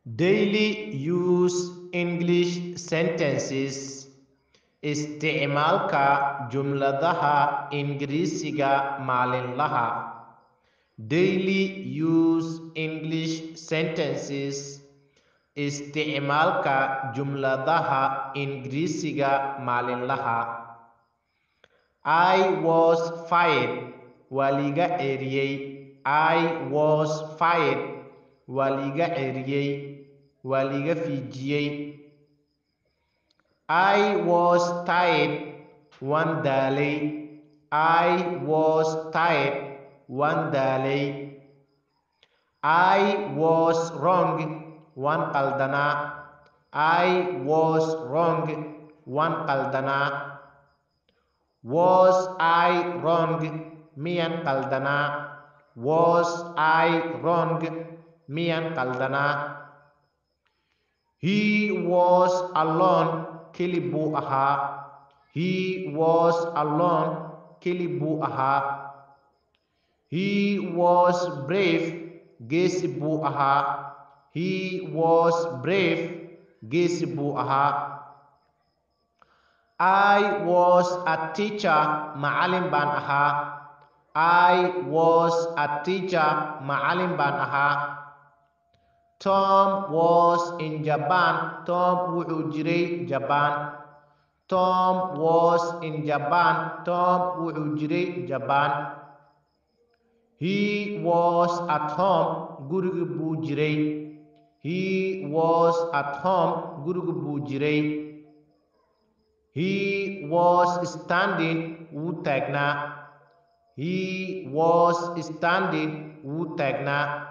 Daily use English sentences. Isticmaalka jumladaha Ingiriisiga maalinlaha. Daily use English sentences. Isticmaalka jumladaha Ingiriisiga maalinlaha. I was fired. Waa liiga ceyriyey. I was fired. Waa liiga ceyriyey, waa liiga fiijiyey. I was tired. Waan daalay. I was tired. Waan daalay. I was wrong. Waan qaldanaa. I was wrong. Waan qaldanaa. Was I wrong? Miyaan qaldanaa? Was I wrong? Miyaan qaldanaa? He was alone. Keli buu ahaa. He was alone. Keli buu ahaa. He was brave. Geesi buu ahaa. He was brave. Geesi buu ahaa. I was a teacher. Macallin baan ahaa. I was a teacher. Macallin baan ahaa. Tom was in Japan. Tom wuxuu jiray Japan. Tom was in Japan. Tom wuxuu jiray Japan. He was at home. Guriga buu jiray. He was at home. Guriga buu jiray. He was standing. Wuu taagnaa. He was standing. Wuu taagnaa.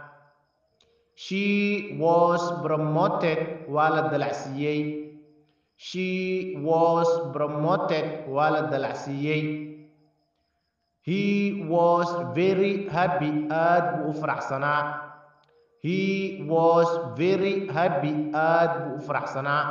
She was promoted. Waa la dalacsiiyey. She was promoted. Waa la dalacsiiyey. He was very happy. Aad buu u faraxsanaa. He was very happy. Aad buu u faraxsanaa.